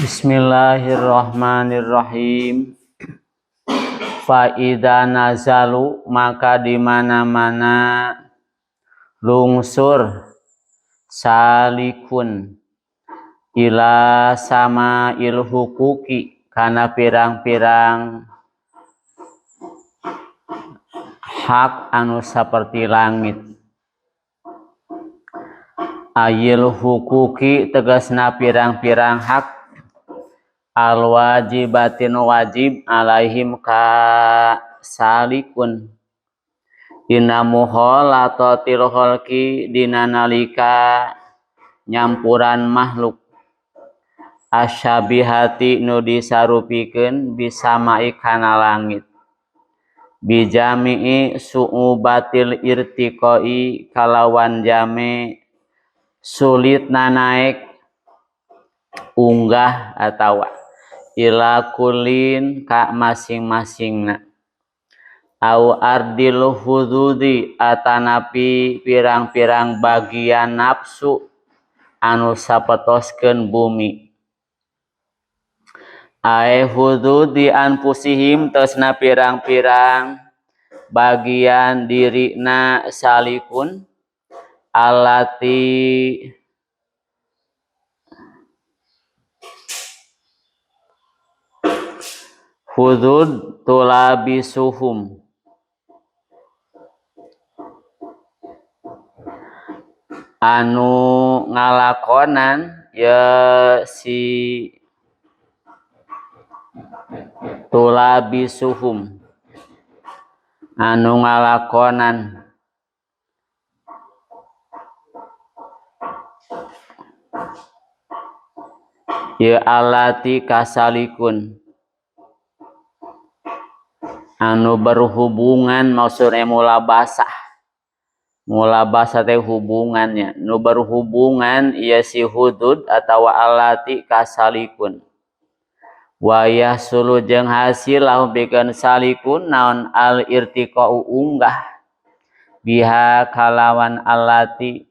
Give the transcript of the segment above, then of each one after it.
Bismillahirrahmanirrahim. Fa idza nazalu maka di mana-mana lungsur salikun ila sama ilhukuki kana pirang-pirang hak anu saperti langit. Ayil hukuki tegasna pirang-pirang hak alwajibatin wajib alaihim ka salikun. Dina muhalatatil khalqi dina nalika nyampuran makhluk asyabihati nu disarupikeun bisamai kana langit bijami'i su'ubatil irtiqai kalawan jame sulitna naek unggah atawa ila kulin ka masing-masingna au ardil hududi atanapi pirang-pirang bagian nafsu anu sapetoskeun bumi ae hududi anfusihim teusna pirang-pirang bagian dirina salikun alati hudud tulabisuhum anu ngalakonan ya si tulabisuhum anu ngalakonan ya alati kasalikun anu berhubungan maksudnya mulabasah mulabasah teh hubungannya nu berhubungan ieu si hudud atawa alati kasalikun wayah sulu jeung hasil lahum pikeun salikun naon al irtiqau unggah biha kalawan alati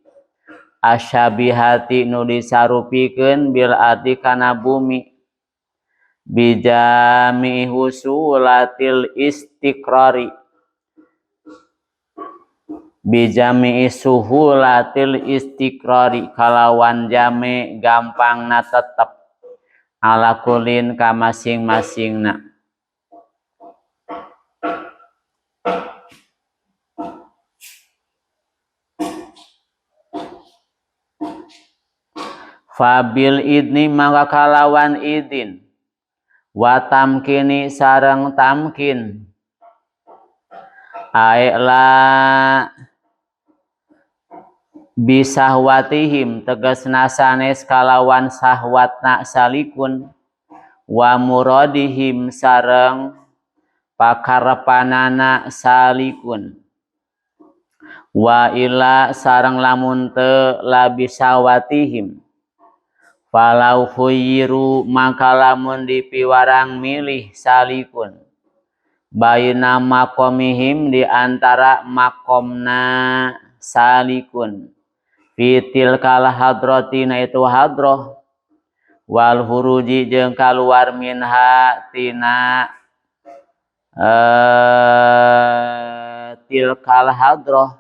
asyabihati nu disarupikeun bil ardi kana bumi bijami husulatil istiqrari bijami suhulatil istiqrari kalawan jame gampangna tetep ala kulin ka masing-masingna. Fabil idni maka kalawan idin wa tamkini sareng tamkin aela bisahwatihim tegasna sanes kalawan sahwatna salikun wa muradihim sareng pakarepanana salikun wa ila sareng lamun teu labisawatihim falau khuyyiru maka lamun dipiwarang milih salikun baina maqamihim di antara makomna salikun fi tilkal hadrati na itu hadroh wal huruji jeung kaluar minha tina tilkal hadroh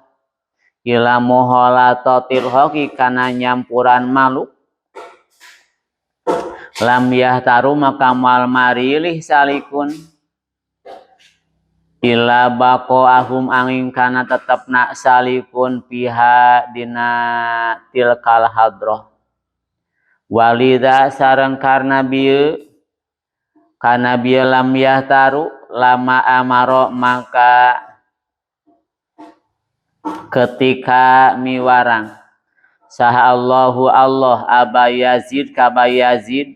ila muhalatatil haqi kana nyampuran makhluk lam yahtaru maka moal marilih salikun ila baqaahum angin kana tetepna salikun piha dina tilkal hadroh walida sareng karna bieu kana bieu lam yahtaru lama amaro maka ketika miwarang saha Allahu Allah Aba Yazid ka Yazid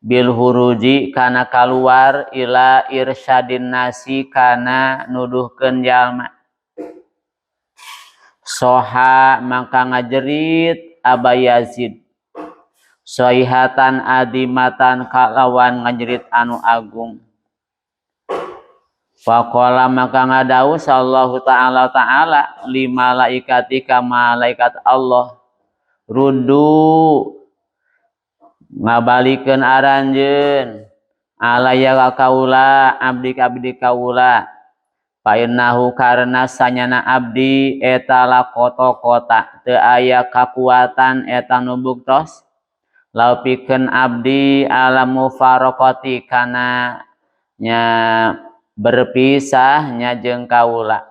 bil huruji kana kaluar ila irsyadin nasi kana nuduhkeun jalma soha maka ngajerit Aba Yazid soihatan adimatan kalawan ngajerit anu agung. Faqala maka ngadau sallallahu ta'ala ta'ala li malaikati ka malaikat Allah rudu Ngabalikeun aranjeun alaya ka kaula abdi ka abdi kaula fa innahu karena sanyana abdi eta lakoto-kota teu aya kakuatan eta nu buktos lau pikeun abdi ala mufaraqati kana nya berpisah nya jeung kaula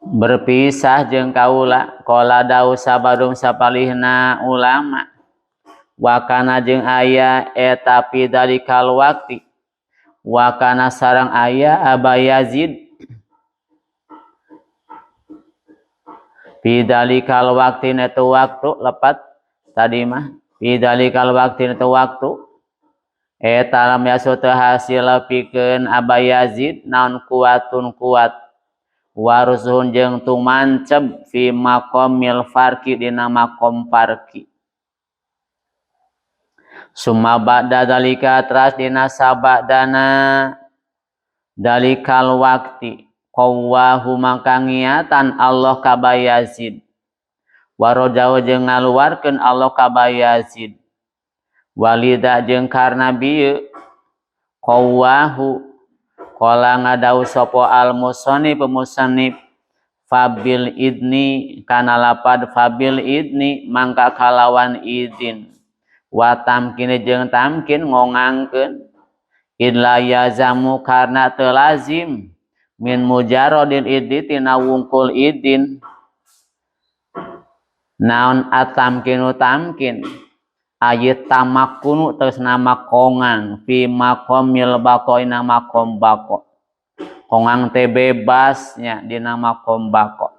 berpisah jeung kaula qala dawu sabadum sapalihna ulama wakana jeung aya eta fi dalikal waqti wakana sareng aya Aba Yazid fi dalikal waqti netu waktu lepat tadi mah fi dalikal waqti netu waktu eta lam yasu teu hasil pikeun Aba Yazid naon kuatun kuat warusuhun jeung tumanceb fi maqamil farqi dina maqam farqi summa ba'da dalika teras dina sabadana dalikal waqti qawwahu maka ngiatan Allah ka Bayazid warojau jeung ngaluarkeun Allah ka Bayazid walida jeung karna bieu qawwahu qala ngadau sapa al musannif musannif fabil idni kana lapad fabil idni mangka kalawan izin wa tamkin jeung tamkin ngongangkeun idla yazamu karna teu lazim min mujarradil idni tina wungkul idin naon atamkinu tamkin ayat tamakunu terus nama kongang fi maqamil baqa ina maqam baqa kongang teh bebasnya dina maqam baqa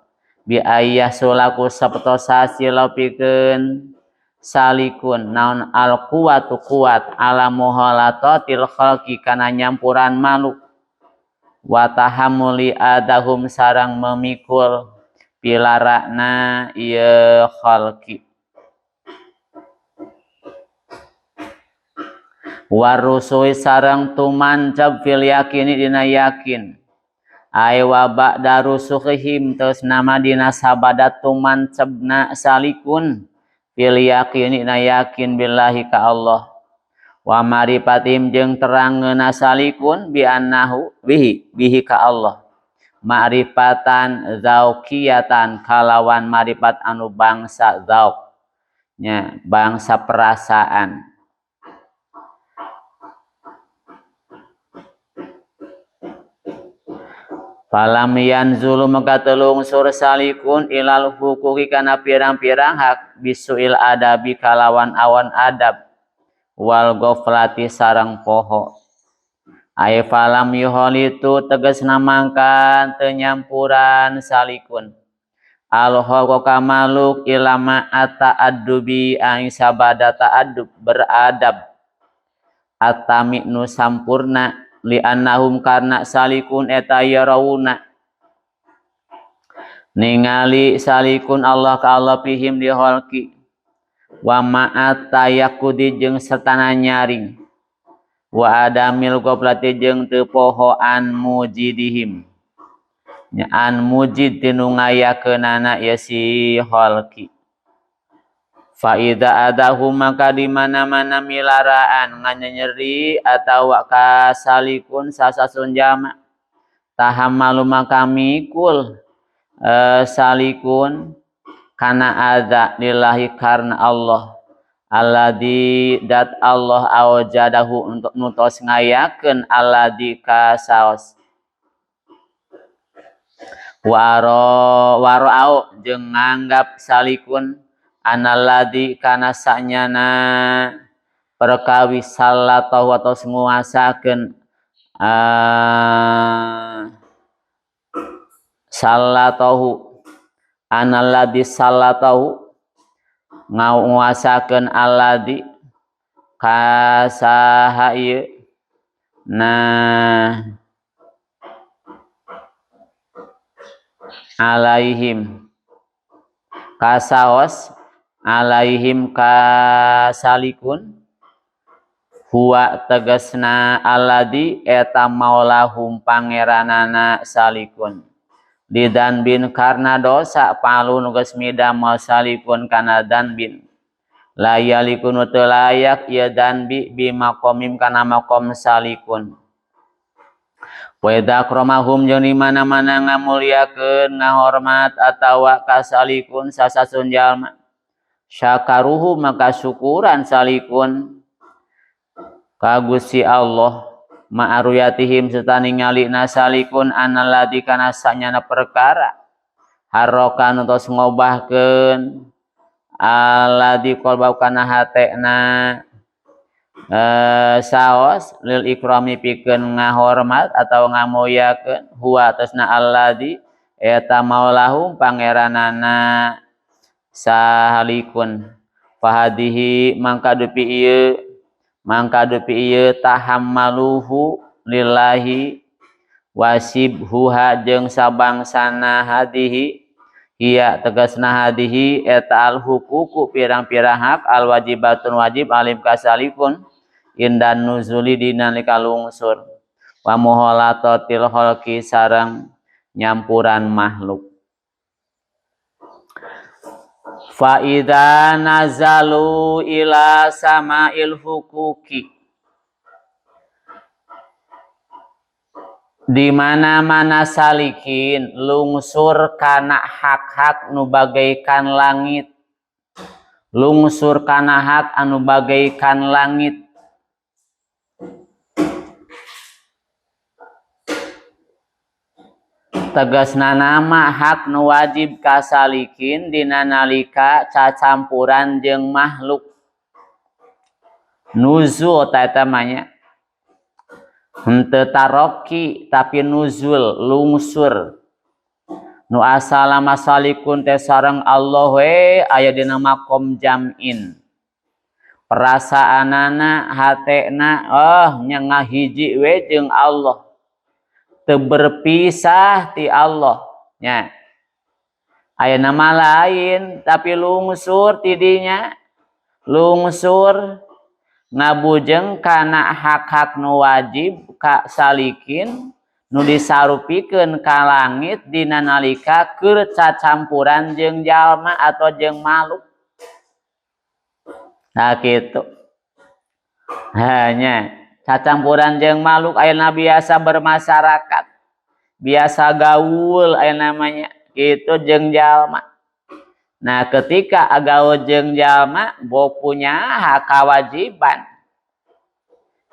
bi ayah sulaku sabtos hasil pikeun salikun naon al quwatu kuat ala muhalatatil khalqi kana nyampuran makhluk wa tahammuli adahum sarang memikul pilarana ieu khalqi warusui sarang tumancab fil yakini dina yakin ay wa ba'da rusukhihim terus nama dina sabada tumancabna salikun fil yakini dina yakin billahi ka Allah wa marifatim jeung terangeuna salikun bi annahu bihi bihi ka Allah ma'rifatan zauqiyatan kalawan marifat anu bangsa zauq nya bangsa perasaan falam yanzulu maka telungsur salikun ilal hukuki kana pirang-pirang hak bisuil adabi kalawan awan adab wal ghaflati sareng poho ay falam yuholitu tegasna mangkan teu nyampuran salikun al khalqa ka makhluk ilama ata'addubi ang sabada ta'addub beradab atami nu sampurna li annahum karna salikun eta yarawuna ningali salikun Allah ka Allah fihim di khalqi wa ma'at tayakudi jeung sertana nyaring wa adamil ghaflati jeung teu pohoan mujidihim nya an mujid tinu ngayakeunana ieu si khalqi fa idza adahum maka di mana-mana milaraan nganyeri atawa kasalikun sasasun jama tahammalu maka mikul salikun kana adza lillahi karna Allah alladzi dat Allah awjadahu untuk nutos ngayakeun alladzi kasaos waro waro jeung nganggap salikun analladzi kana sanyana perkawis salatahu atos nguasakeun salatahu analladzi salatahu nguasakeun alladzi kasaha ieu nah alaihim kasaos alaihim kasalikun huwa tegasna alladzi eta maulahum pangeranana salikun lidan bin karna dosa palu nu geus midamel salikun kana dan bin La yalikun teu layak ieu danbi bi maqamim kana maqam salikun. Wa idza akramahum jeung di mana-mana ngamuliakeun ngahormat atawa kasalikun sasasun jalma syakaruhu maka syukuran salikun ka Gusti Allah ma'aruyatihim serta ningalina salikun analladzi kana sanyana perkara harroka nu tos ngobahkeun alladzi qalbau kana hatena saos lil ikrami pikeun ngahormat atau ngamuliakeun huwa atasna alladzi eta maulahum pangeranana sahalikun fahadihi mangka dupi ieu tahammaluhu lillahi wasibhuha jeung sabangsana hadihi iya tegasna hadihi eta al huququ pirang-pirang hak al wajibatun wajib alim kasalikun indan nuzuli dina nalika lungsur wa muhalatatil khalqi sareng nyampuran makhluk. Fa idza nazalu ila samail huquqi di mana-mana salikin lungsur kana hak-hak nu bagaikan langit, lungsur kana hak anu bagaikan langit. Tegasna nama hak nu wajib kasalikin dina nalika cacampuran jeung makhluk. Nuzul ta eta mah nya. Henteu taroki tapi nuzul lungsur. Nu asala masalikun teh sareng Allah we aya dina makom jam'in. Perasaanana hatena oh nya ngahiji we jeung Allah. Teu berpisah ti Allah nya. Aya nama lain tapi lungsur tidinya. Lungsur ngabujeng kana hak-hak nu wajib ka salikin nu disarupikeun ka langit dina nalika keur cacampuran jeung jalma atau jeung makhluk. Nah kitu. Hanya cacampuran jeung makhluk ayeuna biasa bermasyarakat, biasa gaul ayeuna namanya kitu jeung jalma. Nah ketika gaul jeung jalma bo punya hak kewajiban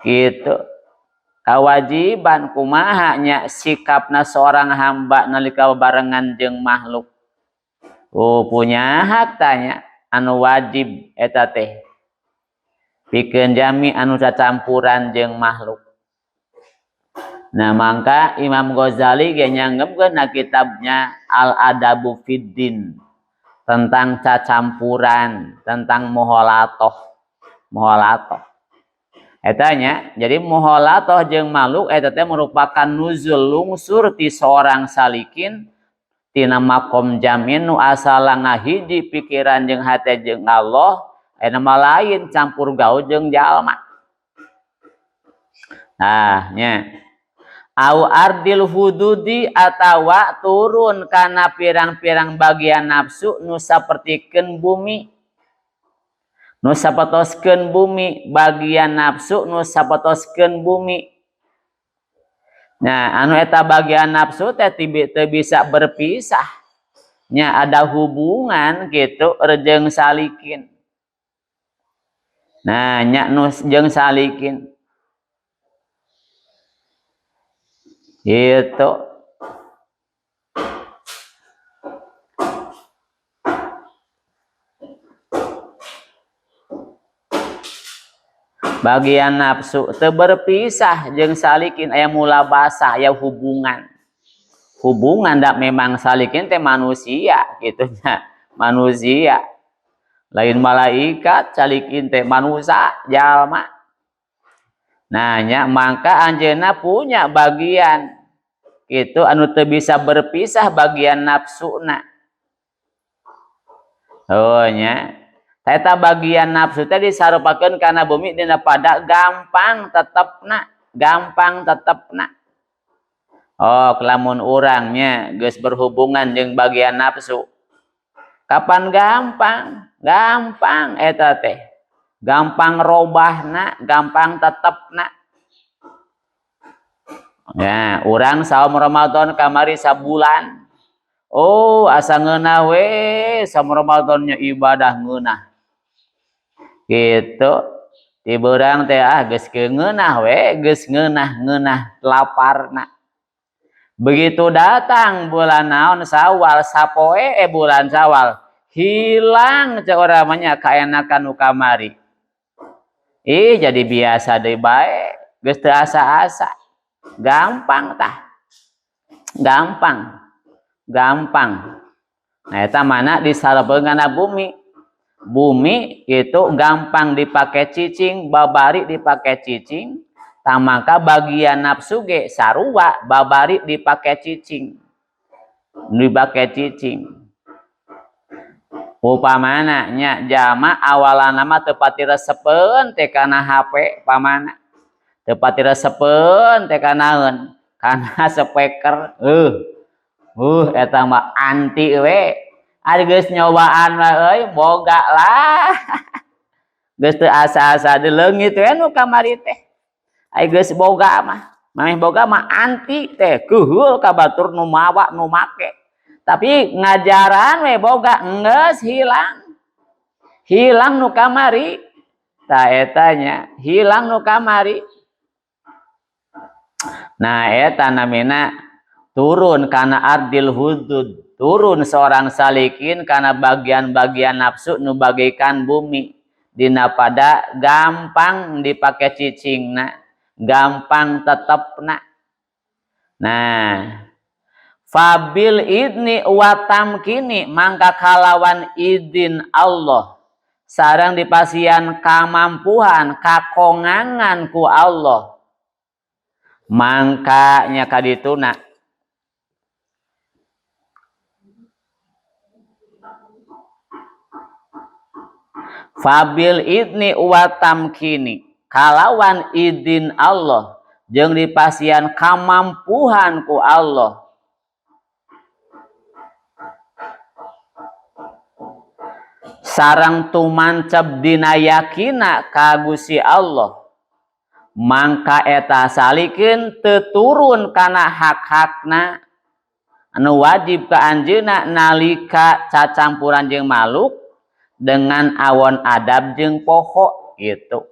gitu. Kewajiban kumaha nya sikapna seorang hamba nalika barengan jeung makhluk. Oh punya hak tanya anu wajib eta teh pikeun jami anu cacampuran jeung makhluk. Nah mangka Imam Ghazali ge nyanggepkeun na kitabnya Al-Adabu Fiddin tentang cacampuran, tentang muhalatoh. Muhalatoh. Eta nya, jadi muhalatoh jeung makhluk eta teh merupakan nuzul lungsur ti seorang salikin tina makom jamin nu asala ngahiji pikiran jeung hate jeung Allah, eta mah lain campur gaul jeung jalma. Nah, nya. Au ardil hududi atawa turun kana pirang-pirang bagian nafsu nu sapertikeun bumi. Nu sapatoskeun bumi, bagian nafsu nu sapatoskeun bumi. Nah, anu eta bagian nafsu teh teu bisa berpisah. Nya ada hubungan gitu jeung salikin. Nah, nya nu jeung salikin. Gitu. Bagian nafsu teu berpisah jeung salikin aya mula basah aya hubungan. Hubungan dak memang salikin teh manusia gitu nya. Manusia. Lain malaikat salikin teh manusia jalma. Nah nya mangka anjeunna punya bagian itu anu teu bisa berpisah bagian nafsuna. Oh nya. Eta bagian nafsu teh disarupakeun kana bumi dina pada gampang tetepna, gampang tetepna. Oh, lamun urang nya geus berhubungan jeung bagian nafsu. Kapan gampang? Gampang eta teh. Gampang robahna, gampang tetepna. Ya, urang saum Ramadan kamari sabulan. Oh, asa ngeunah we saum Ramadannya ibadah ngeunah. Gitu. Ti beurang teh ah geus ngeunah we, geus ngeunah-ngeunah laparna. Begitu datang bulan naon Sawal, sapoe bulan Sawal, hilang cek urang mah nya kaenakan nu kamari. Ih, jadi biasa deui bae, geus teu asa-asa. Gampang tah. Gampang. Gampang. Nah, eta mana disalepeungan bumi. Bumi itu gampang dipakai cicing, babari dipakai cicing, tah maka bagian nafsu ge sarua babari dipakai cicing. Dipakai cicing. Upamana nya jama awalana mah teu pati resepeun teh kana HP pamana. Teu pati resepeun teh kanaeun, kana speaker. Eta mah anti we. Ari geus nyobaan mah euy boga lah. Geus teu asa-asa deui leungit we nu kamari teh. Ari geus boga mah, mameh boga mah anti teh keuheul ka batur nu mawa nu make. Tapi ngajaran we boga geus hilang. Hilang nu kamari. Tah eta nya, hilang nu kamari. Nah eta namina turun kana ardil hudud. Turun seorang salikin karena bagian-bagian nafsu nu bagaikan bumi. Dina pada gampang dipakai cicingna, gampang tetepna. Nah, fabil idni wa tamkini mangka kalawan idin Allah. Sareng dipasian kamampuhan, kakongangan ku Allah. Mangka nya kadituna fabil idni wa tamkini kalawan idin Allah jeung dipasian kamampuhan ku Allah. Sareng tumancep dina yakina ka Gusti Allah. Mangka eta salikin teu turun kana hak-hakna anu wajib ka anjeunna nalika cacampuran jeung makhluk dengan awon adab jeung poho gitu.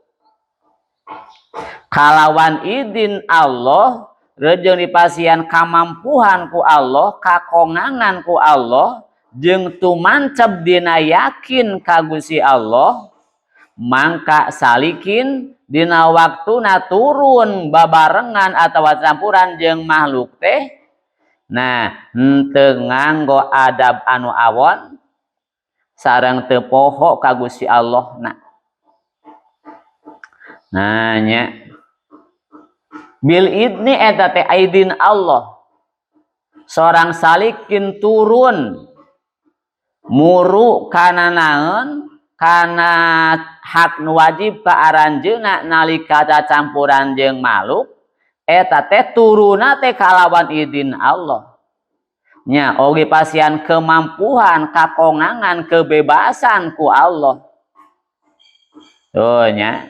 Kalawan idin Allah rejeung dipasian kamampuhan ku Allah, kakongangan ku Allah jeung tumancep dina yakin ka Gusti Allah, mangka salikin dina waktuna turun babarengan atawa campuran jeung makhluk teh. Nah, henteu nganggo adab anu awon sareng teu poho ka Gusti Allah na. Nah nya bil idni eta teh aidin Allah. Seorang salikin turun muru kana naon kana hak nu wajib ka aranjeunna nalika cacampuran jeung makhluk eta teh turuna teh kalawan idin Allah. Nya oge pasian kemampuan, kakongangan, kebebasan ku Allah. Tuh nya.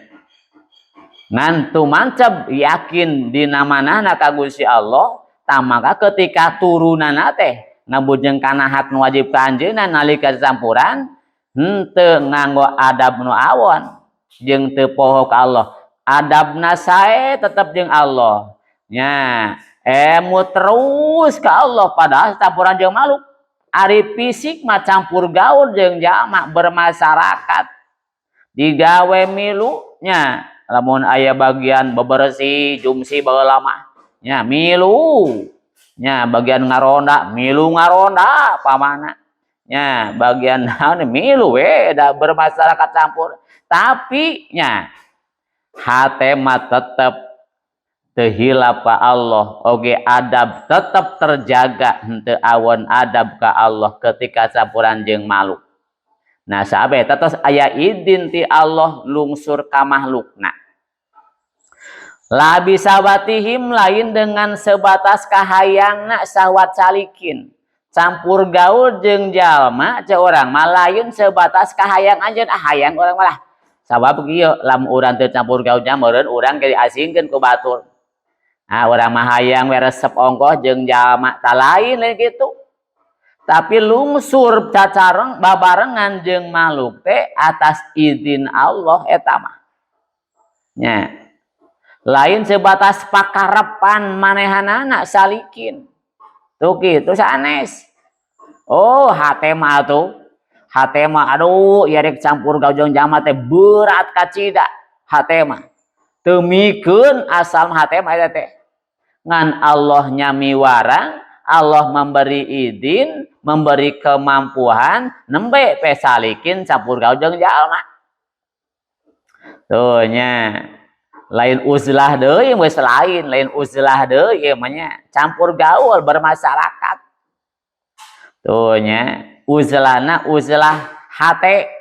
Ngan tumancep yakin dina manahna ka Gusti Allah, tah maka ketika turunana teh ngabujeng kana hak nu wajib ka anjeunna nalika campuran henteu nganggo adab nu awon jeung teu poho ka Allah. Adabna sae tetep jeung Allah. Nya emut terus ke Allah padahal campuran jeung makhluk. Ari fisik mah campur gaul jeung jalma bermasyarakat. Digawe milu nya lamun aya bagian bebersih jumsi baheula mah nya milu. Nya bagian ngaronda milu ngaronda pamana. Nya bagian naon milu we da bermasyarakat campur. Tapi nya hate mah tetep teu hilap ka Allah, oge adab tetep terjaga henteu awon adab ka Allah ketika campuran jeung makhluk. Nah sabe eta tos aya idin ti Allah lungsur ka makhlukna. La bisawatihim lain dengan sebatas kahayangna sahwat salikin, Campur gaul jeung jalma cek urang mah lain sebatas kahayang anjeun, ah, hayang urang malah. Sabab kieu, lamun urang teu campur gaul meureun urang ge diasingkeun ku batur. Ah, urang mah hayang we resep ongkoh jeung jalma, tah, lain lain kitu. Tapi lungsur cacareng babarengan jeung makhluk teh atas izin Allah eta mah. Nya. Lain sebatas pakarepan manehanana salikin. Tuh kitu sanes. Oh, hate mah tuh. Hate mah, aduh, ieu rek campur gaul jeung jalma teh berat kacida hate mah. Teu mikeun asal hate mah eta teh. Ngan Allah nyamiwarang, Allah memberi izin, memberi kemampuan, nembe pe salikin campur gaul jeung jalma. Tuh nya. Lain uzlah deui, geus lain, lain uzlah deui ieu mah nya, campur gaul bermasyarakat. Tuh nya, uzlahna uzlah hate.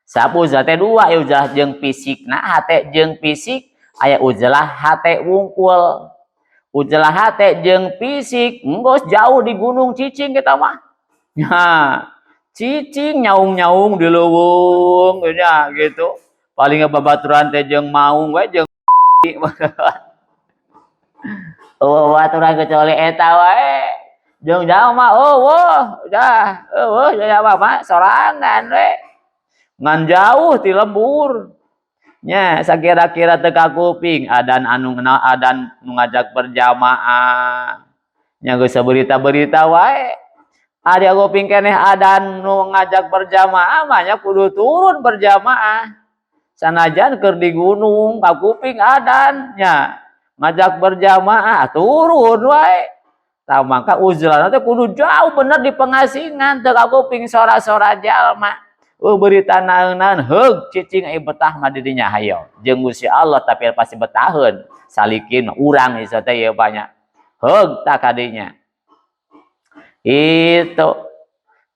Sabab uzlah teh dua, aya uzlah jeung fisikna, hate jeung fisik, aya uzlah hate wungkul. Uzlah hate jeung fisik, enggeus jauh di gunung cicing kita mah. Nya, cicing nyaung-nyaung di leuweung nya gitu. Paling babaturan teh jeung maung we jeung. Oh, babaturan kecuali eta wae. Jeung jalma euweuh, udah euweuh jalma mah sorangan we. Ngan jauh ti lembur. Nya, sakira-kira teu kakuping adan anu adan nu ngajak berjamaah. Nya, geus berita-berita wae. Ada kuping keneh adan nu ngajak berjamaah mah nya kudu turun berjamaah. Sanajan keur di gunung kakuping adan nya ngajak berjamaah, turun wae. Tah, maka uzlahna teh kudu jauh bener di pengasingan, teu kakuping sora-sora jalma. Oh, berita naon-naon heug cicing ai betah mah di dinya, hayo. Jeung Gusti Allah tapi pasti betaheun. Salikin urang ieu teh ieu banyak. Heug tah kadinya. Itu.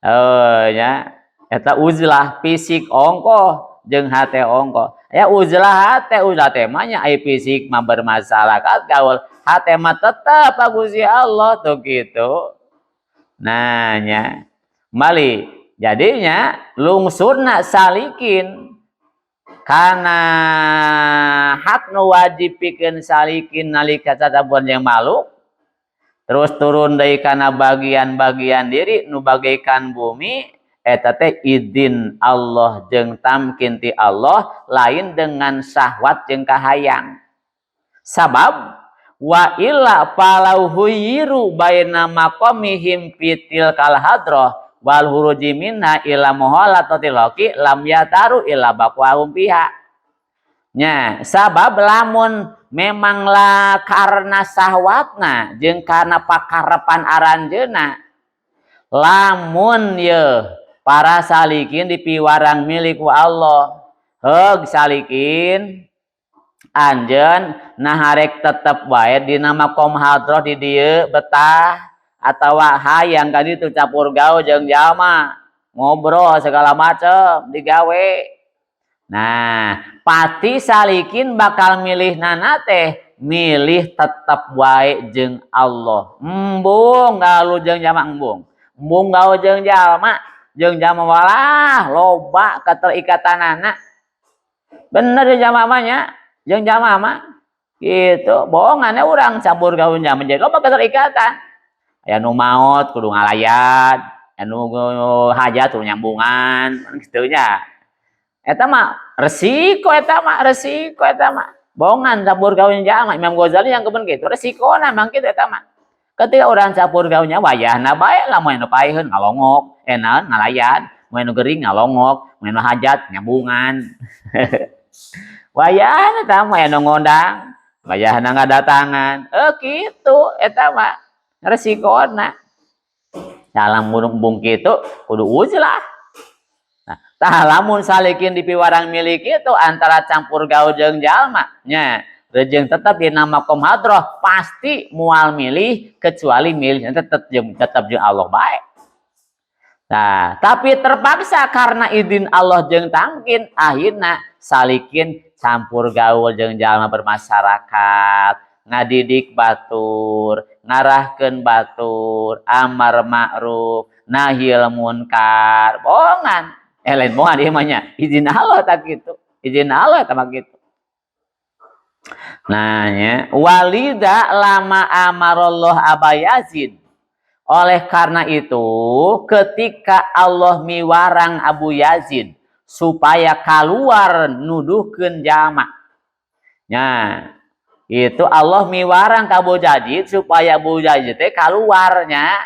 Oh nya, eta uzlah fisik ongkoh jeung hate ongkoh. Ya, uzlah hate, uzlah teh mah nya ai fisik mah bermasyarakat gaul, hate mah tetep ka Gusti Allah tuh gitu. Nah nya, mali jadinya lungsurna salikin karena hak nu wajib pikeun salikin nalika cacampuran jeung makhluk, terus turun deui kana bagian-bagian diri nu bagaikan bumi eta teh izin Allah jeung tamkin ti Allah, lain dengan syahwat jeung kahayang. Sabab wa illa falau khuyyiru baina maqamihim fitil kal hadroh wal khuruji minha ila mukhalatatil khalqi lam yakhtaru illa baqahum fiha. Nya, sabab lamun memanglah karena syahwatna jeung karena pakarepan aranjeuna, lamun ye para salikin dipiwarang milik ku Allah, heug salikin anjeun nah harek tetep wae dina makom hadroh di dieu betah atawa hayang ka ditu campur gaul jeung jalma, ngobrol segala macem digawe. Nah, pasti salikin bakal milih nana teh milih tetep wae jeung Allah, embung gaul jeung jalma, embung embung gaul jeung jalma, jeung jalma walah loba keterikatanana. Bener ya, jalma mah nya jeung jalma mah gitu bohongannya. Urang campur gaul jalma jadi loba keterikatan. Aya nu maot kudu ngalayat, aya nu hajat kudu nyambungan kitu nya. Eta mah resiko, eta mah resiko, eta mah bohongan campur gaul jalma. Imam Ghazali yang keben gitu resikona memang kitu. Eta mah ketika orang campur gaulnya wayahna bae lah, mun nu paeheun ngalongok, naon, ngalayan, mun nu gering ngalongok, mun nu hajat nyambungan. Wayahna eta mah anu ngondang, wayahna ngadatangan. Eh, kitu eta mah resikona. Dalam gunung embung kitu kudu uzlah. Nah, tah lamun salikin dipiwarang milik itu antara campur gaul jeung jalma nya rejeng tetap di makom hadroh, pasti mual milih kecuali milih tetap jeung Allah bae. Nah, tapi terpaksa karena izin Allah jeung tamkin, akhirnya salikin campur gaul jeung jalma bermasyarakat. Ngadidik batur, ngarahkeun batur, amar ma'ruf nahil munkar, bohongan, eh lain bohongan ieu mah nya, izin Allah tak gitu, izin Allah tak gitu. Nah ya, walida lama amarallah Aba Yazid. Oleh karena itu, ketika Allah miwarang Abu Yazid supaya keluar nuduhkeun jalma. Nah, itu Allah miwarang ka Abu Yazid supaya Abu Yazid teh keluarnya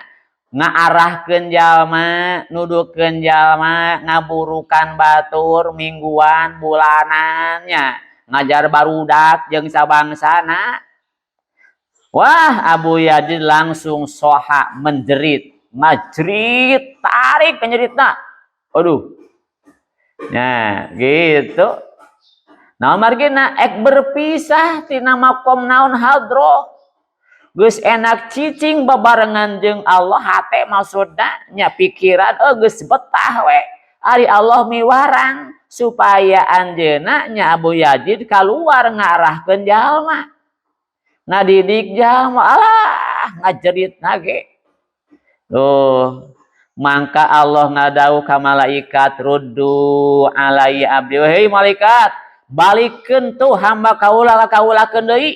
ngaarahkeun jalma, nuduhkeun jalma, ngaburukan batur mingguan, bulanannya, ngajar barudak jeung sabangsana. Wah, Abu Yazid langsung soha menjerit, ngajerit, tarik penjeritna. Aduh. Nah, gitu. Nah, margina ek berpisah tina makom naon hadroh. Geus enak cicing babarengan jeung Allah hate, maksudna nya pikiran, oh geus betah we. Ari Allah miwarang supaya anjeunna nya Abu Yazid keluar ngarahkeun jalma. Ngadidik jalma, alah ngajerit ge. Tuh, mangka Allah ngadawuh ka malaikat, "Ruddu alai abdi." Hei malaikat, balikeun tuh hamba kaula ka kaulakeun deui.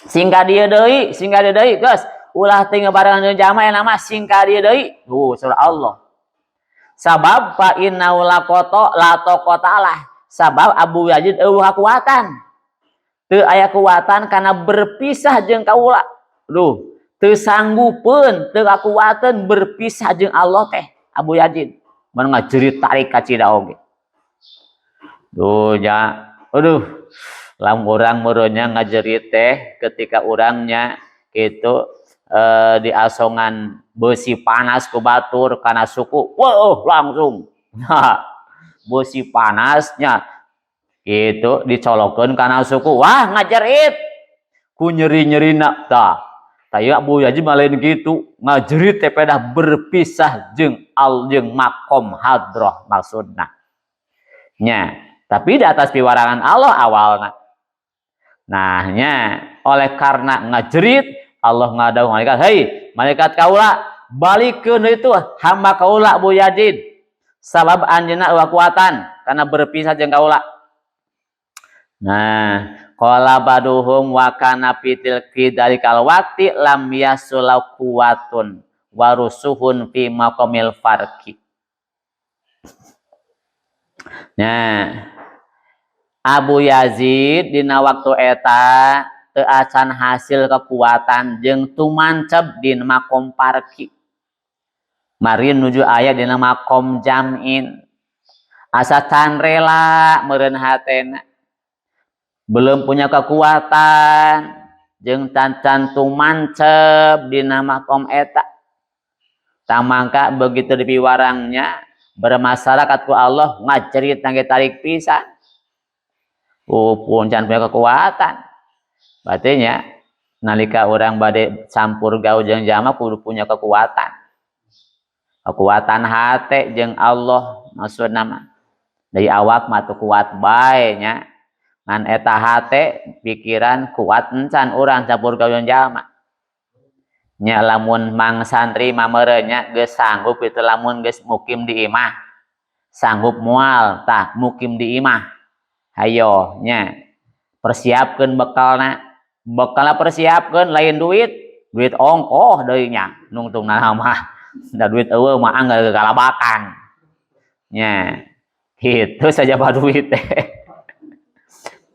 Sing ka dieu deui, sing ka dieu deui, geus. Ulah teu ngabarengan jeung jalma aya mah, sing ka dieu deui. Tuh, surah Allah. Sabab fa innahu laqata la taqatalah. Sabab Abu Yazid euweuh kakuatan. Teu aya kekuatan karena berpisah jeung kaula. Duh, teu sanggupeun, teu kakuatan berpisah jeung Allah teh Abu Yazid. Mun ngajerit tarik kacida oge. Duh ya, aduh. Lamun urang meureunnya ngajerit teh ketika urangnya itu diasongan besi panas ku batur kana suku, wah langsung. Nah, besi panasnya itu dicolokeun kana suku, wah ngajerit ku nyeri-nyerina. Tah, taya Abu Yazid mah lain gitu, ngajerit teh pedah berpisah jeung al jeung makom hadroh maksudna nya, tapi di atas piwarangan Allah awalna. Nah nya, oleh karena ngajerit, Allah ngadawuh malaikat, "Hei malaikat kaula, balikeun itu hamba kaula Abu Yazid, sabab anjeunna kekuatan karena berpisah jeung kaula." Nah, qala baduhum wa kana fitil dalikal waqti lam yasulau quwatun warusuhun fi maqamil farqi. Nah, Abu Yazid dina waktu eta teu acan hasil kekuatan jeung tumanceb di makom parki. Mari nuju aya dina makom jam'in. Asa can rela meureun hatena. Belum punya kekuatan jeung can tumanceb dina makom eta. Tamangka begitu dipiwarangnya bermasyarakat ku Allah, ngajerit nangge tarik pisan. Oh, pun can punya kekuatan. Berarti nya nalika orang bade campur gaul jeung jalma kudu punya kekuatan. Kekuatan hate jeung Allah maksudna mah. Dari awak mah tuh kuat bae nya. Ngan eta hate pikiran kuat encan urang campur gaul jeung jalma. Nya lamun mang santri mah meureun nya geus sanggup itu lamun geus mukim di imah. Sanggup moal tah mukim di imah? Hayo nya, persiapkeun bekalna. Bekalna persiapkeun lain duit, duit ongkoh deui nya nungtungna mah. Da duit euweuh mah anggar kalabakan. Nya, kitu saja bah duit teh.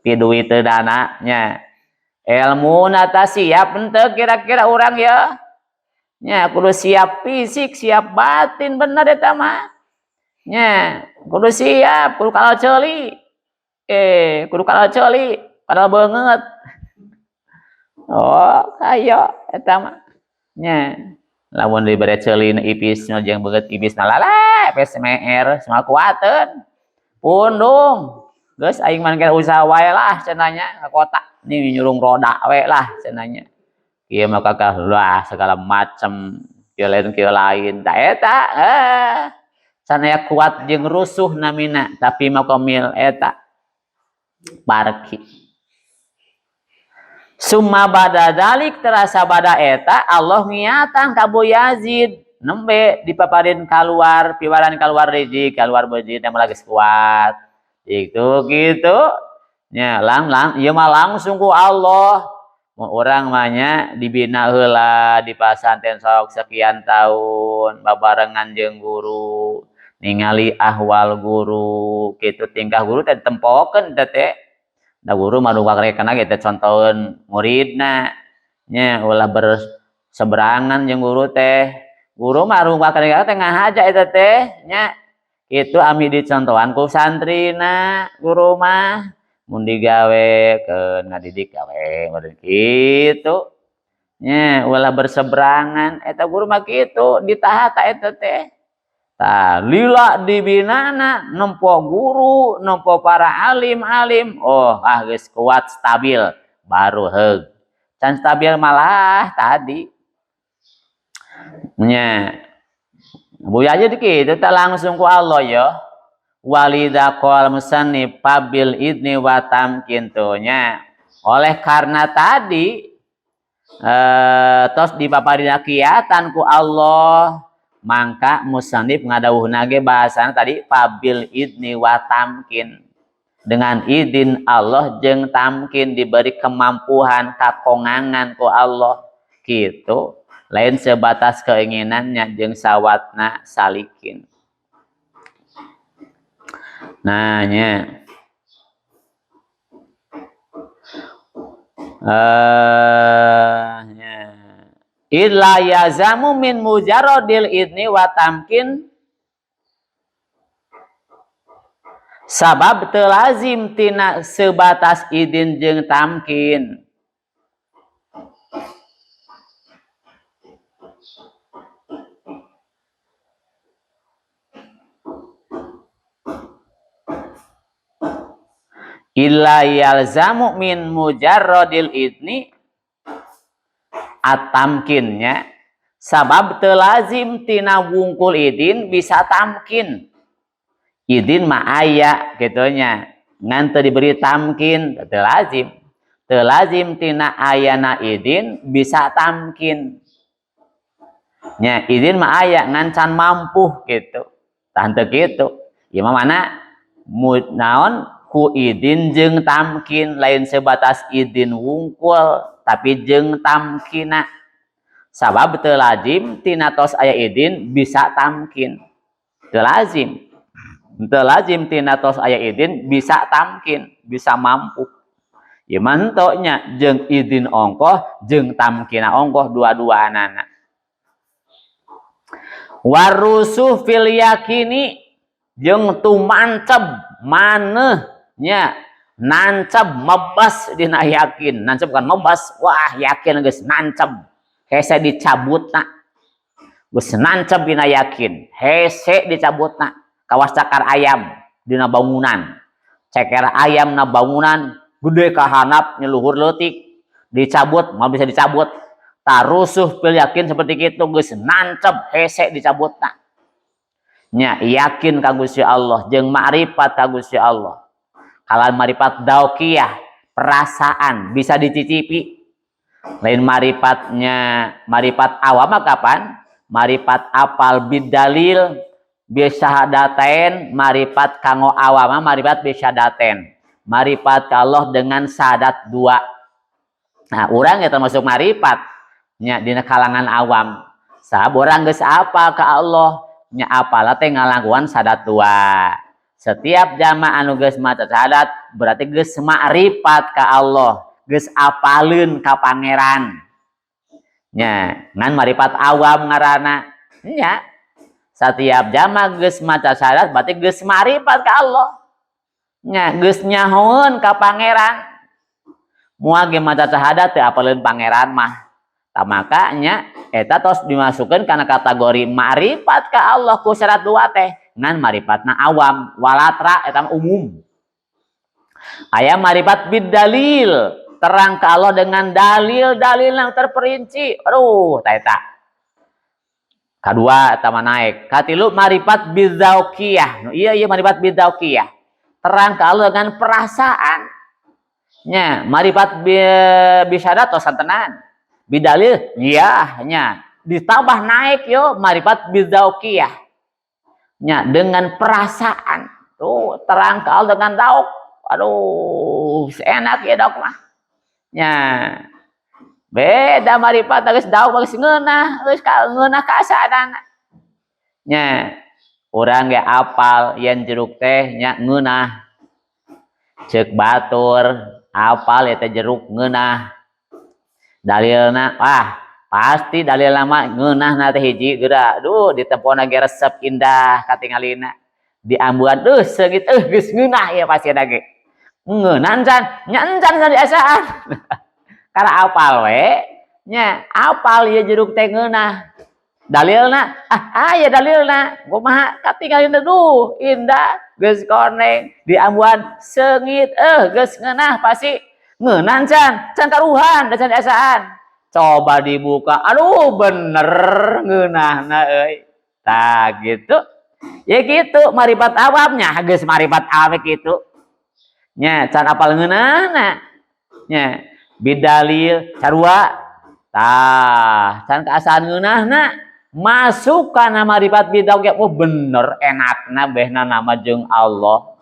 Pi duit teu dana nya. Ilmu tah siap henteu kira-kira urang ya? Nya kudu siap fisik, siap batin, bener eta mah. Nya, kudu siap, kudu kalau ceuli. Eh, kudu kalau ceuli, padahal beungeut. Oh, ayo eta mah. Nya, lamun dibere ceuli ipis jeung beungeut ibis lala, PSMR semua kuateun. Pundung. Geus aing mah usaha wae lah cenah nya ka kota. Nih nyurung roda we lah cenah nya. Ieu mah kakah lah segala macem, kieu lain kieu lain. Tah eta eh can aya kuat jeung rusuh namina, tapi makomil eta parki. Summa bada dalik terasa bada eta Allah ngiatan ka Abu Yazid nembe dipaparin keluar piwaran keluar rezeki keluar beuji teh geus kuat itu gitu nya lang lang ieu mah langsung ku Allah. Mun urang mah nya dibina heula di pasantren sok sekian tahun babarengan jeung guru ningali ahwal guru kitu tingkah guru teh tempokeun teh teh. Da guru mah rukak-rekana ge teh contoheun muridna nya ulah berseberangan jeung guru teh. Guru mah rukak-rekana teh ngahaja eta teh nya. Kitu ami dicontohan ku santrina guru mah mun digawe keun ngadidik gawe meureun kitu nya ulah berseberangan eta guru mah kitu ditahata eta teh. Tah lila dibinana nempo guru nempo para alim-alim oh ah geus kuat stabil baru heug can stabil malah tadi nya Bu Yazid kitu teh langsung ku Allah ya walida qol musannif fabil idni wa tamkin nya oleh karena tadi tos dipaparina kiatan ku Allah mangka musannif ngadawuhna ge bahasana tadi fabil idni wa tamkin dengan izin Allah jeung tamkin diberi kemampuan kakongangan ku Allah gitu lain sebatas keinginannya jeung sawatna salikin. Nah nya nya illa yazamu min mujarradil idni wa tamkin sabab teu lazim tina sebatas idin jeung tamkin. Illa yalzamu min mujarradil idni atamkinnya sabab teu lazim tina wungkul idin bisa tamkin. Idin mah aya kitu nya ngan teu diberi tamkin teu lazim. Teu lazim tina ayana idin bisa tamkin. Nya idin mah aya ngan can mampu kitu. Tah teu kitu. Ieu mah mana naon ku idin jeung tamkin lain sebatas idin wungkul tapi jeung tamkina sabab teu lazim tina tos aya idin bisa tamkin teu lazim teu lazim tina tos aya idin bisa tamkin bisa mampu ieu mah henteu nya jeung idin ongkoh jeung tamkina ongkoh dua-duaanana warusuh fil yakini jeung tumanceb maneh nya nancab mebas dina yakin nancab bukan mebas wah yakin geus nancab hese dicabutna geus nancab dina yakin hese dicabutna kawas cakar ayam dina bangunan ceker ayam na bangunan gede ka handap nyeluhur leutik dicabut mah bisa dicabut tarusuh pil yakin seperti kitu geus nancab hese dicabutna nya yakin ka Gusti Allah jeung makrifat ka Gusti Allah. Kalau marifat dauqiyah perasaan bisa dicicipi lain marifatnya marifat awam kapan marifat apal bidalil bisyahadatain marifat kanggo awam marifat bisyahadatain marifat ka Allah dengan syahadat dua. Nah urang ya termasuk marifat nya dina kalangan awam sahab urang geus apal ka Allah nya apal teh ngalakuan syahadat dua. Setiap jamaah anu geus maca syahadat berarti geus makrifat ka Allah, geus apaleun ka pangeran. Nya, ngan marifat awam ngaranna. Nya, setiap jamaah geus maca syahadat berarti geus makrifat ka Allah. Nya, geus nyahoeun ka pangeran. Moal ge maca syahadat teu apaleun pangeran mah. Tah maka nya eta tos dimasukkeun kana kategori makrifat ka Allah ku syarat dua teh. Ngan marifatna awam walatra eta umum aya marifat bidalil terang ka Allah dengan dalil-dalil yang terperinci aduh ta eta kadua eta mah naik katilu marifat bidzauqiyah nu ieu ieu marifat bidzauqiyah terang ka Allah dengan perasaan Nya, marifat bisyahadat tos tenan. Bidalil ya nya, ditambah naik yo marifat bidzauqiyah. Nya, dengan perasaan. Tuh terang ke Allah dengan dauk. Aduh, enak ya dauk mah. Nya. Beda marifat geus dauk geus ngeunah, geus ka ngeunah kaasaanana. Nya, urang ge apal yen jeruk teh nya ngeunah. Ceuk batur apal eta jeruk ngeunah. Dalilna, wah, pasti dalilna mah ngeunahna teh hiji geura. Duh, ditempona ge resep indah katingalina. Diambuan duh seungit geus ngeunah ieu pasina ge. Ngeunah encan, nya encan can diasaan. Karena apal we, nya apal ieu jeruk teh ngeunah. Dalilna, ah aya dalilna. Kumaha katingalina, duh indah geus koneng diambuan seungit geus ngeunah pasti. Ngeunah can, can karuhan da can diasaan. Coba dibuka, aduh bener ngeunahna euy. Tah gitu. Ya gitu marifat awamnya geus marifat awam kitu. Nya can apal ngeunahna. Nya bidalil sarua. Tah, can kaasaan ngeunahna masuk kana marifat bidzauqiyah. Oh bener enakna behna nama jeung Allah.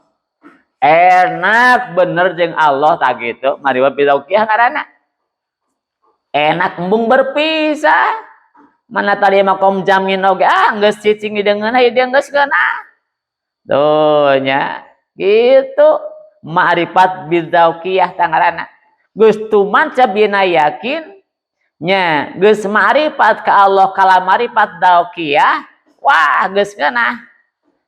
Enak bener jeung Allah, tak gitu marifat bidzauqiyah ngaranna. Enak embung berpisah. Mana tadi makom jamin oge ah geus cicing di deungeun ieu dia geus ngeunah. Tuh nya gitu ma'rifat bidzauqiyah tah ngaranna. Geus tumancap dina yakin nya geus ma'rifat ka Allah kala ma'rifat dzauqiyah, wah geus ngeunah.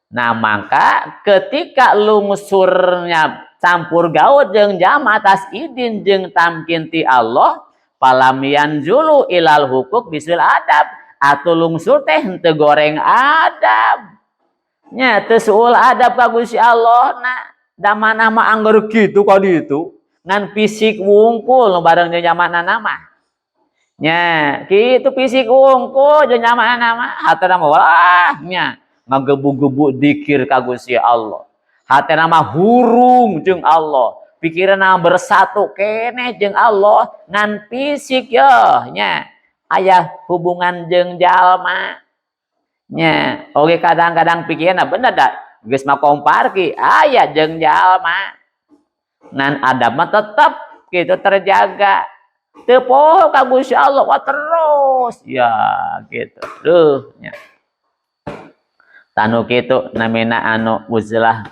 Nah, maka ketika lungsurnya campur gaul jeung jama atas idin jeung tamkin ti Allah, falam yanzulu ilal hukuk bisul adab, atau lungsur teh henteu goreng adab. Nya teu suul adab ka Gusti Allah na. Da manah mah angger kitu ka ditu. Ngan fisik wungkul bareng jeung jamanana mah. Nya, kitu fisik wungkul jeung jamanana mah. Hatena mah wah nya ngagebu-gebu dikir ka Gusti Allah. Hatena mah hurung jeung Allah. Pikiranna bersatu keneh jeung Allah, ngan fisik yo nya aya hubungan jeung jalma. Nya, oge kadang-kadang pikiranna bener da geus makom parki aya jeung jalma. Ngan adab mah tetep gitu terjaga. Teu poho ka Gusti Allah wah terus ya gitu. Duh nya. Tanu kitu namina anu uzlah,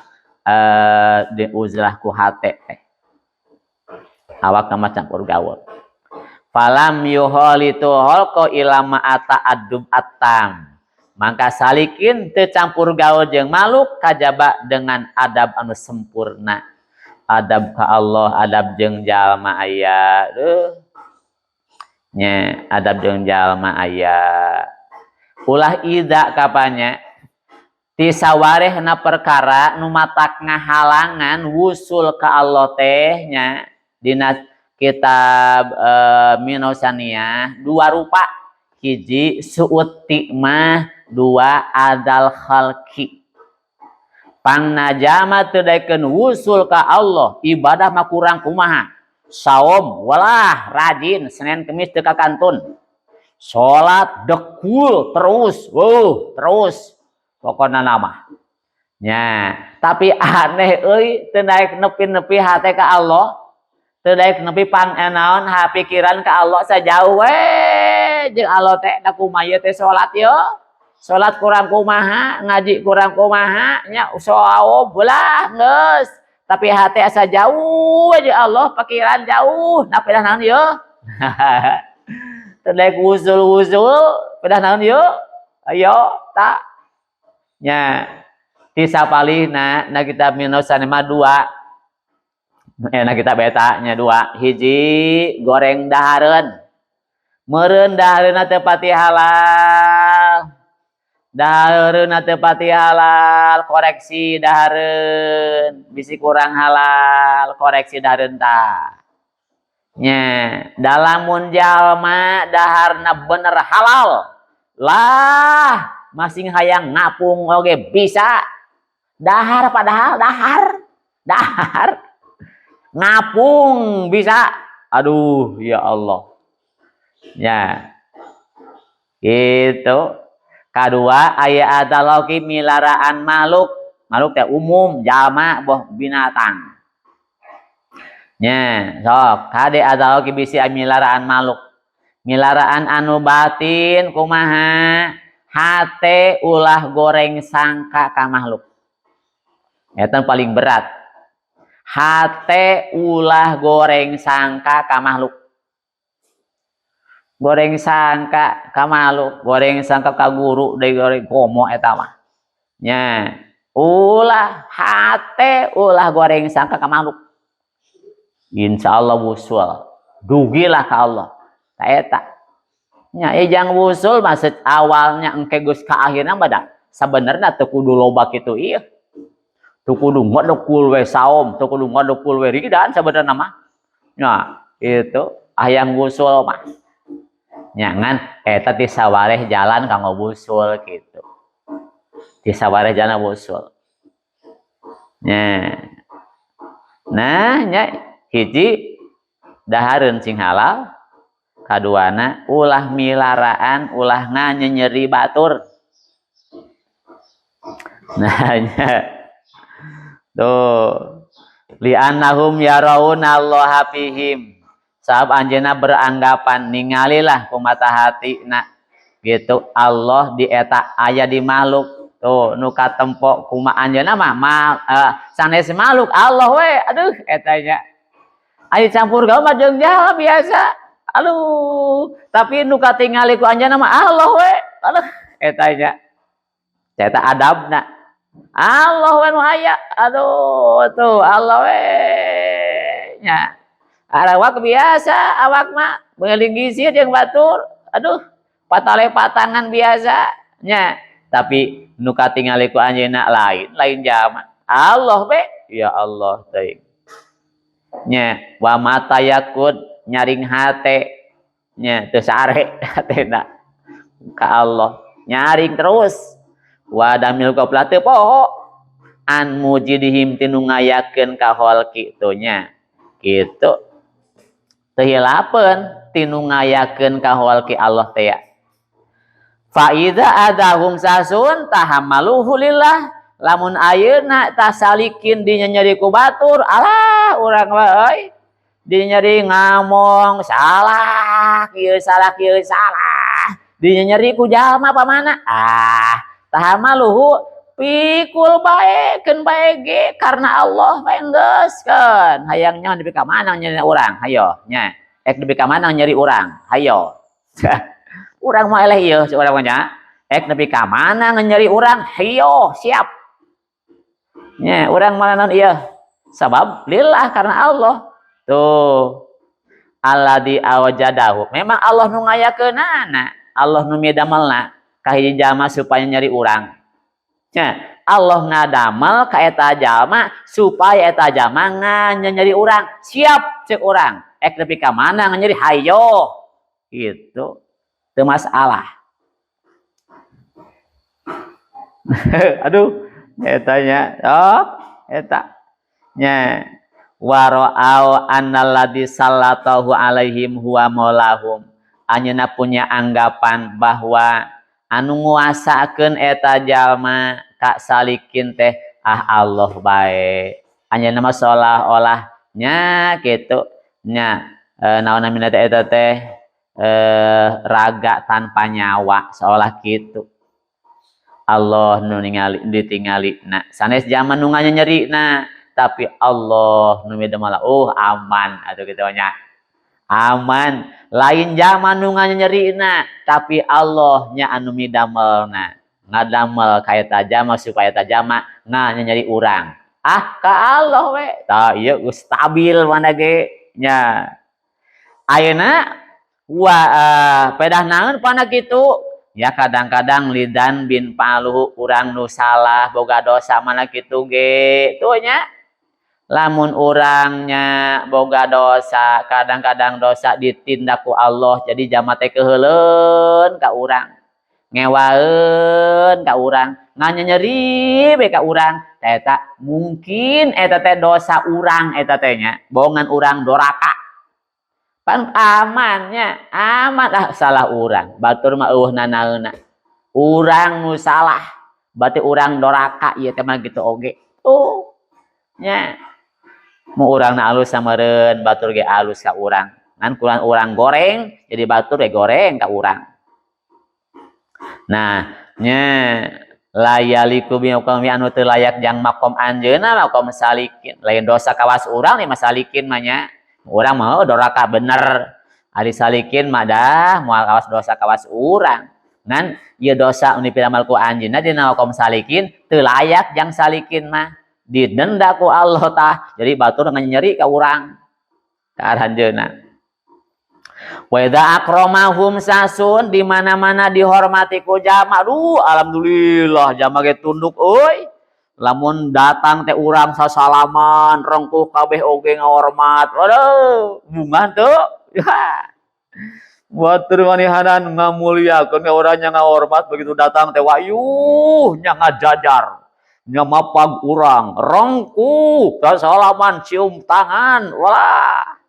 di uzlah ku hate teh. Awak mah campur gaul. Falam yuholitu holko ilama ata adub atam. Maka salikin teu campur gaul jeung makhluk kajaba dengan adab anu sempurna. Adab ka Allah, adab jeung jalma aya. Duh. Nya, adab jeung jalma aya. Ulah ida kapanya ti sawarehna perkara nu matak ngahalangan wusul ka Allah teh nya dina kitab Minosaniyah dua rupa, hiji suut tikmah, dua adal khalqi. Pangnajama teu daekeun wusul ka Allah, ibadah mah kurang kumaha, saum walah rajin Senin Kemis teu kakantun, salat dekul terus, wuh terus pokona nama nya, tapi aneh euy teu daek nepi-nepi hate ka Allah, teu daek nepi pang naon ha pikiran ka Allah, sajauh we jeung Allah teh. Da kumaha ieu teh salat yo, salat kurang kumaha, ngaji kurang kumaha nya, saum belah geus, tapi hate asa jauh aja Allah, pikiran jauh. Nah, pedah naon yo teu daek wusul-wusul, pedah naon yo ayo tak nya ti sapalihna na kitab Minosan mah dua, na kitab eta nya dua, hiji goreng dahareun, meureun dahareunna teu pati halal, dahareunna teu pati halal, koreksi dahareun, bisi kurang halal, koreksi dahareun tah nya. Dalamun jalma daharna bener halal lah, masing hayang ngapung oge bisa dahar, padahal dahar dahar Ngapung bisa. Aduh, ya Allah. Ya. Gitu. Kadua aya adaloki milaraan makhluk. Makhluk teh umum, jalma boh binatang. Nya, sok kade adaloki bisi milaraan makhluk. Milaraan anu batin kumaha? Hate ulah goreng sangka ka makhluk. Eta paling berat. Hate ulah goreng sangka ka makhluk. Goreng sangka ka makhluk, goreng sangka ka guru, deui goreng komo eta mah. Nya, ulah hate ulah goreng sangka ka makhluk. Insya Allah wusul. Dugilah ka Allah. Ta eta. Nya ejang wusul maksud awalnya engke geus ka akhirna mah sabenerna teu kudu loba kitu ieu. Teu kudu ngadekul we saum, teu kudu ngadekul we ridan sabenerna mah. Nya, itu hayang wusul mah. Nya ngan eta ti sawareh jalan kanggo wusul kitu. Ti sawareh jalan wusul. Nya. Nah, nya hiji dahareun sing halal, kaduana ulah milaraan, ulah nganyenyeri batur. Nah, nya. Tuh. Li'annahum yarawna Allaha fihim. Sabab anjeunna beranggapan ningalilah ku mata hatina gitu Allah di eta aya di makhluk. Tuh nu katempo kuma anjeunna mah sanes makhluk Allah we. Aduh eta nya. Aya campur gaul mah jeung jalma biasa. Aduh, tapi nu katingali ku anjeunna mah Allah we. Aduh eta nya. Eta adabna. Allah we nu aya. Aduh, tuh Allah we nya. Awak biasa, awak mah beuli gizi jeung batur. Aduh, patale patangan biasa nya. Tapi nu katingali ku anjeunna lain, lain jalma. Allah we, ya Allah teuing. Nya, wa mata yakud nyaring hate nya teu sare hatena ka Allah. Nyaring terus. Wa damil qaflah teu poho an mujidihim tinu ngayakeun ka kholqi tu nya. Kitu. Teu hilapeun tinu ngayakeun ka kholqi Allah teh ya. Fa idza adahum sasun tahammaluhu lillah. Lamun ayeuna tasalikin dinyeri ku batur, alah urang mah euy. Dinyeri ngamong salah, kieu salah, kieu salah. Dinyeri ku jalma pamana? Ah, tahammaluhu pikul bae keun bae ge karena Allah bae geus keun. Hayang nyaho nepi ka mana nyeri urang? Hayo nya. Ek nepi ka mana nyeri urang? Hayo. Urang mah eleh ieu urang mah nya. Ek nepi ka mana nyeri urang? Hayo, siap. Nya, urang mah naon ieu? Sabab lillah karena Allah. Tuh. Alladzi awjadahu. Memang Allah nu ngayakeunana, Allah nu midamelna ka hiji jalma supaya nyeri urang. Nya, Allah ngadamel ka eta jalma supaya eta jalma nyeri urang. Siap cek urang. Ek nepi ka mana nyeri? Hayo. Gitu. Teu masalah. Aduh, eta nya. Oh, eta. Nya. Wara'au annalladzi sallatahu alaihim huwa maulahum. Anjeunna punya anggapan bahwa anu nguasakeun eta jalma ka salikin teh ah Allah bae. Anjeunna mah seolah-olah nya kitu nya, naon namina teh eta teh, raga tanpa nyawa seolah kitu. Allah nu ningali ditingali na sanes zaman nu nganyeri na, tapi Allah nu midamala. Oh, aman atuh kitu nya. Aman lain zaman nu nganyerina, tapi Allah nya anu midamelna, ngadamel ka eta jalma supaya eta jalma nganyeri urang. Ah, ka Allah we. Tah ieu geus stabil mana ge nya. Ayeuna wa pedah naon pana kitu ya, kadang-kadang lidan bin paluhu urang nu salah boga dosa mana kitu ge tuh nya. Lamun urangnya boga dosa, kadang-kadang dosa ditindak ku Allah, jadi jalma teh keuheuleun ka urang, ngewaeun ka urang. Nganyeri we ka urang. Eta mungkin eta teh dosa urang eta teh nya, bohongan urang doraka. Pan amannya, aman ah salah urang. Batur mah eueuh nanaeuna. Urang nu salah, berarti urang doraka ieu teh mah gitu oge. Tuh. Nya. Mu urangna alus sameureun batur ge alus ka urang. Ngan kurang urang goreng, jadi batur ge goreng ka urang. Nah, nya la yaliku bi maqami anu teu layak jang makom anjeunna makom salikin. Lain dosa kawas urang nih mah salikin mah nya. Urang mah doraka bener. Ari salikin mah dah moal kawas dosa kawas urang. Ngan ieu dosa nu dipiramal ku anjeunna dina makom salikin teu layak jang salikin mah. Didenda ku Allah tah. Jadi batur nyeri ka urang. Ka anjeunna. Wa idza akramahum sasun di mana-mana dihormati ku jama. Duh, alhamdulillah jama ge tunduk euy. Lamun datang teh urang sasalaman, rengkuh kabeh oge ngahormat. Waduh, bungah teu. Ya. Batur manihanan ngamuliakeun ka urang nya ngahormat begitu datang teh wayuh nya ngajajar. Nya mapag urang, rengkuh, sasalaman, cium tangan, walah.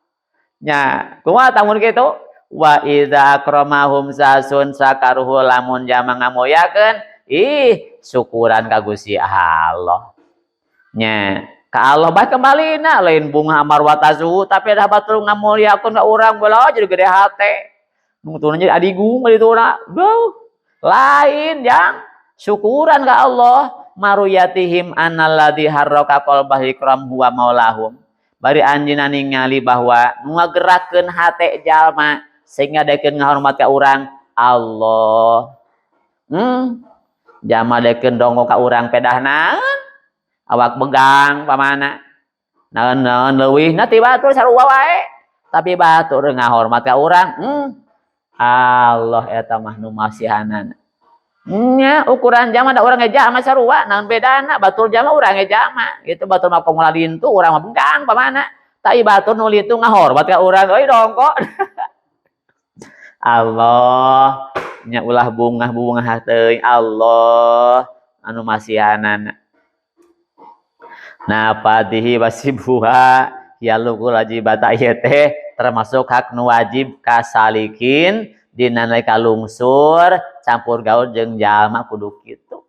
Nya, kumaha tamun kitu? Wa idza akramahum sasun sakaruhu lamun jama ngamuliakeun, ih syukuran ka Gusti Allah. Nya, ka Allah bae kembalina lain bunga amarwatazu tapi ada batur ngamuliakeun ka urang bola jadi gede hate. Nungtuna jadi adigung dituna. Duh, lain jang syukuran ka Allah maruyatihim analladzi harraka qalbah ikram huwa maulahum. Bari anjeunna ningali bahwa nu ngagerakeun hate jalma sehingga daekeun ngahormat ka urang Allah. Jalma daekeun dongko ka urang pedah naon? Awak begang pamana. Naon-naon leuwihna ti batur sarua wae. Tapi batur ngahormat ka urang, Allah eta mah nu masihanana. Nya ukuran jama da urang ge jama sarua naon bedana batur jama urang ge jama gitu batur mah komo lintu urang mah begang pamana. Tapi batur nu lintu ngahormat ka urang euy dongko. Allah nya ulah bungah-bungah teuing Allah anu masihanana. Nah fadihi wasibuha yalukul wajibata ieu teh termasuk hak nu wajib kasalikin dina nalika lungsur campur gaul jeung jalma kudu kitu.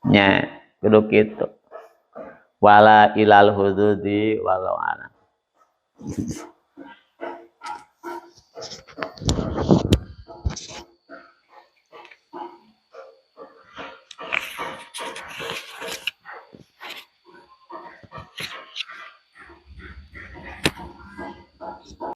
Nya kudu kitu. Wala ilal hududi walau alam.